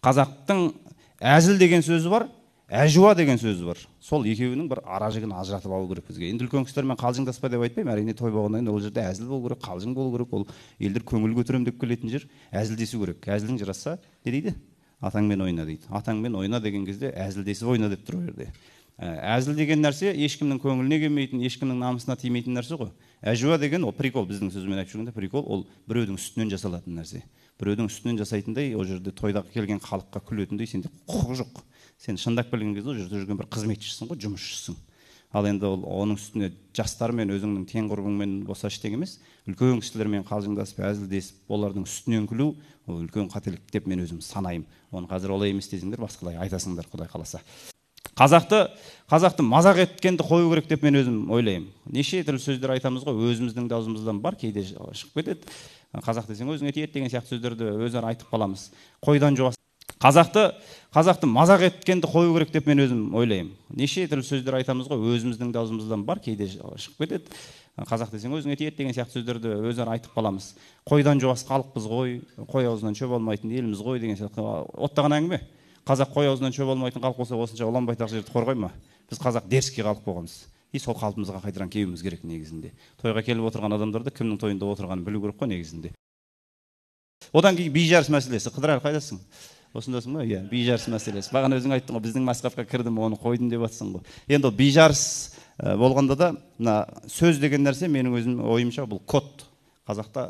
Қазақтың әзіл деген сөзі бар, әжуа деген сөзі бар. Сол екеуінің бір ара жігін ажыратып алу керек бізге. Енді үлкен кісілермен қалжыңдаспа деп айтпаймын, әрине той болғаннан кейін ол жерде әзіл болу керек, қалжың болу керек, ол елдер көңіл көтеремін деп келетін жер, әзілдесу керек. Әзілің жарасса, не дейді? Атаңмен ойна дейді. Атаңмен ойна деген кезде әзілдесіп ойна деп тұр ол жерде. Әзіл деген нәрсе ешкімнің көңіліне келмейтін, ешкімнің намысына тимейтін нәрсе ғой. Әжуа деген ол прикол, біздің сөзбен айтып жүргенде прикол, ол біреудің үстінен жасалатын нәрсе. Біреудің үстінен жасайтындай, ол жерде тойда келген халыққа күлетіндей сенде құқық жоқ. Сен шындап келген кезде ол жерде жүрген бір қызметшісің ғой, жұмысшысың. Ал енді ол оның үстіне жастармен, өзіңнің тең құрбыңмен болса ештеңе емес, үлкен кісілермен қалжыңдасып, әзілдесіп, олардың үстінен күлу ол үлкен қателік деп мен өзім санаймын. Оны қазір олай емес десеңдер, басқалай айтасыңдар, Құдай қаласа. Қазақты мазақ еткенді қою керек деп мен өзім ойлаймын. Неше түрлі сөздер айтамыз ғой, өзіміздің де аузымыздан бар, кейде шығып кетеді. Қазақ десең өзіңе тиеді деген сияқты сөздерді өзара айтып қаламыз. Қойдан жуас. Қазақты мазақ еткенді қою керек деп мен өзім ойлаймын. Неше түрлі сөздер айтамыз ғой, өзіміздің де аузымыздан бар, кейде шығып кетеді. Қазақ десең өзіңе тиеді деген сияқты сөздерді өзара айтып қаламыз. Қойдан жуас халықпыз ғой, қой аузынан шөп алмайтын елміз ғой деген сияқты оттаған әңгіме. Қазақ қой аузынан шөп алмайтын халық болса, осынша ұлан байтақ жерді қорғай ма? Біз қазақ дерзкий халық болғанбыз. И сол қалпымызға қайтадан келуіміз керек негізінде. Тойға келіп отырған адамдарды кімнің тойында отырғанын білу керек қой негізінде. Одан кейін би жарыс мәселесі. Қыдырәлі, қайдасың? Осындасың ба? Иә, би жарыс мәселесі. Бағана өзің айттың ғой, біздің мазхабқа кірдім, оны қойдым деп жатсың ғой. Енді ол би жарыс болғанда да мына сөз деген нәрсе менің өзім ойымша бұл код. Қазақта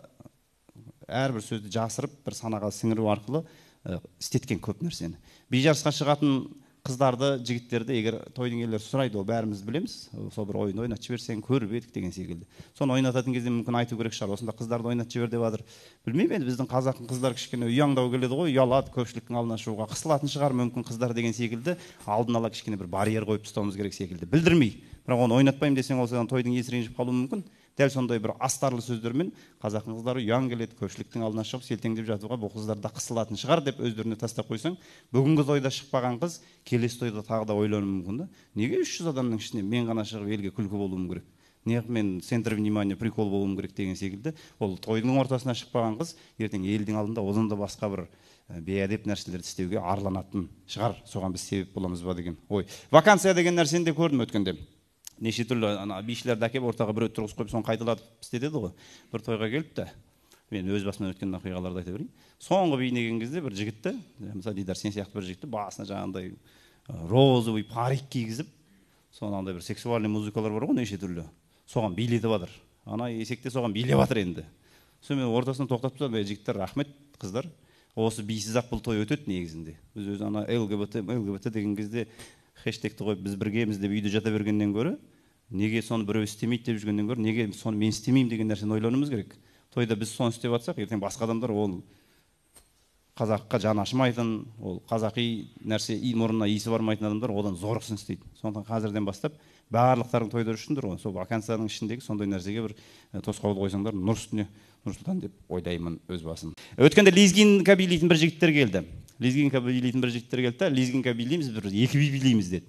әрбір сөзді жасырып бір санаға сіңіру арқылы істеткен көп нәрсені. Би жарысқа шығатын қыздарды, жігіттерді егер тойдың иелері сұрайды, ол бәріміз білеміз. Сол бір ойын ойнатып жіберсең, көріп едік деген секілді. Соны ойнататын кезде мүмкін айту керек шығар, осында қыздарды ойнатып жібер деп жатыр. Білмеймін енді, біздің қазақтың қыздары кішкене ұяңдау келеді ғой, ұялады, көпшіліктің алдына шығуға қысылатын шығар мүмкін қыздар деген секілді. Алдын ала кішкене бір барьер қойып тастауымыз керек секілді. Білдірмей. Бірақ оны ойнатпаймын десең, ол саған тойдың иесі ренжіп қалуы мүмкін. Дәл сондай бір астарлы сөздермен қазақтың қыздары ұяң келеді, көпшіліктің алдына шығып селтеңдеп жатуға бұл қыздар да қысылатын шығар деп өздеріне тастап қойсаң, бүгінгі тойда шықпаған қыз келесі тойда тағы да ойлануы мүмкін да. Неге 300 адамның ішіне мен ғана шығып елге күлкі болуым керек? Неғып мен центр внимания прикол болуым керек деген секілді. Ол тойдың ортасына шықпаған қыз ертең елдің алдында одан да басқа бір бейәдеп нәрселерді істеуге арланатын шығар. Соған біз себеп боламыз ба деген ой. Вакансия деген нәрсені де көрдім өткенде. Неше түрлі ана бишілерді әкеп ортаға біреу тұрғызып қойып, соны қайталатып істетеді ғой. Бір тойға келіпті. Мен өз басымнан өткен оқиғаларды айта берейін. Соңғы биіне келген кезде бір жігітті, мысалы Дидар сен сияқты бір жігітті басына жаңағындай розовый парик кигізіп, соны андай бір сексуальный музыкалар бар ғой неше түрлі. Соған билетіп жатыр. Ана есекте соған билеп жатыр енді. Сонымен ортасынан тоқтатып тастады, жігіттер, рахмет, қыздар. Осы бисіз ақ бұл той өтеді негізінде. Біз өзі ана ЛГБТ, ЛГБТ деген кезде хэштегті қойып біз біргеміз деп үйде жата бергеннен гөрі, неге соны біреу істемейді деп жүргеннен гөрі, неге соны мен істемеймін деген нәрсені ойлануымыз керек. Тойда біз соны істеп жатсақ, ертең басқа адамдар ол қазаққа жаны ашымайтын, ол қазақи нәрсе мұрнына иісі бармайтын адамдар одан зорғысын істейді. Сондықтан қазірден бастап барлықтарың тойда жүрсіңдер ғой, сол вакансияның ішіндегі сондай нәрсеге бір тосқауыл қойсаңдар, нұр үстіне Нұрсұлтан деп ойлаймын өз басым. Өткенде лезгинка билейтін бір жігіттер келді. Лезгинка билейтін бір жігіттер келді да, лезгинка билейміз, бір екі би билейміз деді.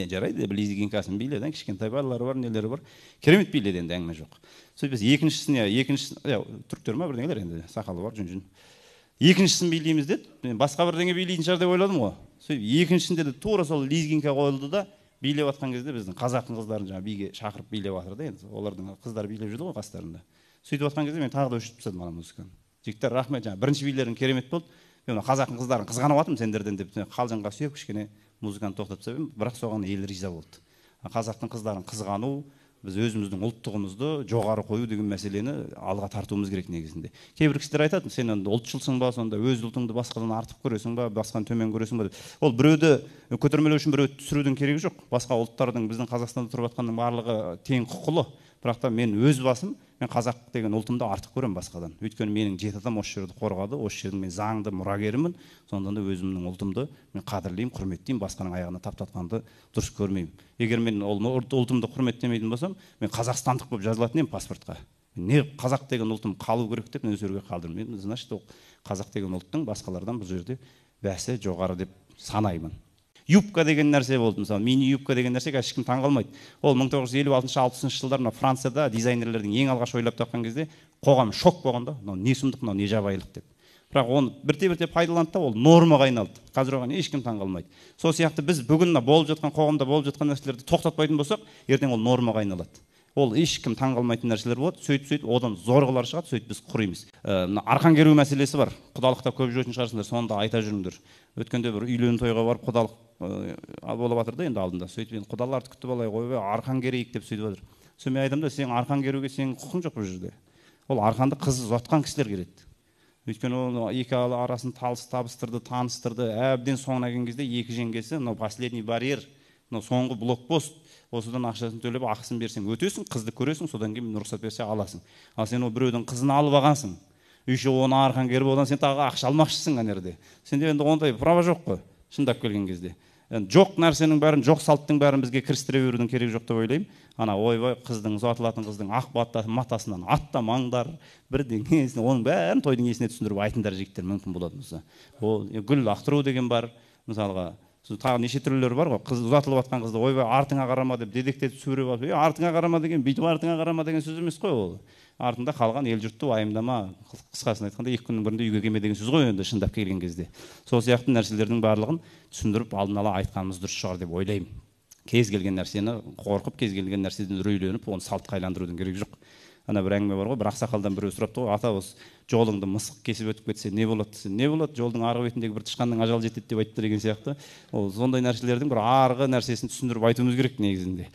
Жарайды, бір лезгинкасын биледі, кішкентай балалары бар, нелері бар. Керемет биледі енді, әңгіме жоқ. Сөйтіп біз екіншісіне, түріктер ма бірдеңелер енді, сақалы бар, жүн-жүн. Екіншісін билейміз деді. Мен басқа бірдеңе билейтін шығар деп ойладым ғой. Сөйтіп екіншісінде де тура сол лезгинка қойылды да, билеп жатқан кезде біздің қазақтың қыздарын жаңа биге шақырып билеп жатыр да енді. Олардың қыздары билеп жүрді ғой қастарында. Сөйтіп жатқан кезде мен тағы да өшіріп тастадым ана музыканы. Жігіттер, рахмет, жаңа бірінші билерің керемет болды. Мен мына қазақтың қыздарын қызғанып жатырмын сендерден деп қалжыңға сүйеп кішкене музыканы тоқтатып тастап едім, бірақ соған ел риза болды. Қазақтың қыздарын қызғану, біз өзіміздің ұлттығымызды жоғары қою деген мәселені алға тартуымыз керек негізінде. Кейбір кісілер айтады, сен енді ұлтшылсың ба, сонда өз ұлтыңды басқадан артық көресің ба, басқаны төмен көресің ба деп. Ол біреуді көтермелеу үшін біреуді түсірудің керегі жоқ. Басқа ұлттардың, біздің Қазақстанда тұрып жатқанның барлығы тең құқылы. Бірақ та мен өз басым, мен қазақ деген ұлтымды артық көремін басқадан. Өйткені менің жеті атам осы жерді қорғады, осы жердің мен заңды мұрагерімін. Сондықтан да өзімнің ұлтымды мен қадірлеймін, құрметтеймін, басқаның аяғына таптатқанды дұрыс көрмеймін. Егер мен ол ұлтымды құрметтемейтін болсам, мен қазақстандық болып жазылатын едім паспортқа. Не қазақ деген ұлтым қалу керек деп мен осы жерге қалдырмын. Мен, значит, ол қазақ деген ұлттың басқалардан бұл жерде бәсі жоғары деп санаймын. Юбка деген нәрсе болды, мысалы, мини юбка деген нәрсе қазір ешкім таңғалмайды. Ол мың тоғыз жүз елу алтыншы, алпысыншы жылдар мына Францияда дизайнерлердің ең алғаш ойлап тапқан кезде қоғам шок болған да, мынау не сұмдық, мынау не жабайылық деп. Бірақ оны бірте-бірте пайдаланды да, ол нормаға айналды. Қазір оған ешкім таңғалмайды. Сол сияқты біз бүгін мына болып жатқан қоғамда болып жатқан нәрселерді тоқтатпайтын болсақ, ертең ол нормаға айналады. Ол ешкім таңғалмайтын нәрселер болады. Сөйтіп-сөйтіп одан зорғылар шығады, сөйтіп біз құримыз. Мына арқан керу мәселесі бар. Құдалықта көп жүретін шығарсыңдар, соны да айта жүріңдер. Өткенде бір үйлену тойға барып құдалық болып жатыр да енді алдында. Сөйтіп енді құдаларды күтіп алайық, ойбай арқан керейік деп сөйтіп жатыр. Сонымен мен айтамын да, сен арқан керуге сенің құқың жоқ бұл жерде. Ол арқанды қыз ұзатқан кісілер кереді. Өйткені ол екі арасын табыстырды, таныстырды. Әбден соңына келген кезде екі жеңгесі, мынау последний барьер, мынау соңғы блокпост, осыдан ақшасын төлеп ақысын берсең өтесің, қызды көресің, содан кейін рұқсат берсе аласың. Ал сен ол біреудің қызын алып алғансың, еще оны арқан керіп, одан сен тағы ақша алмақшысың ана жерде. Сенде енді ондай право жоқ қой, шындап келген кезде. Енді жоқ нәрсенің бәрін, жоқ салттың бәрін бізге кірістіре берудің керегі жоқ деп ойлаймын. Ана ойбай қыздың, ұзатылатын қыздың ақ матасынан аттамаңдар, бірдеңесін, оның бәрін тойдың иесіне түсіндіріп айтыңдар жігіттер, мүмкін болатын болса. Ол гүл лақтыру деген бар, мысалға. Сосын тағы неше түрлері бар ғой. Қыз ұзатылып жатқан қызды ойбай артыңа қарама деп дедектетіп сүйреп алып, артыңа қарама деген бүйтіп артыңа қарама деген сөз емес қой ол. Артында қалған ел жұртты уайымдама, қысқасын айтқанда екі күннің бірінде үйге келме деген сөз ғой енді шындап келген кезде. Сол сияқты нәрселердің барлығын түсіндіріп алдын ала айтқанымыз дұрыс шығар деп ойлаймын. Кез келген нәрсені қорқып, кез келген нәрседен үрейленіп, оны салтқа айландырудың керегі жоқ. Ана бір әңгіме бар ғой, бір ақсақалдан біреу сұрапты ғой, ата осы жолыңды мысық кесіп өтіп кетсе не болады десе, не болады, жолдың арғы бетіндегі бір тышқанның ажалы жетеді деп айтты деген сияқты. Ол сондай нәрселердің бір арғы нәрсесін түсіндіріп айтуымыз керек негізінде.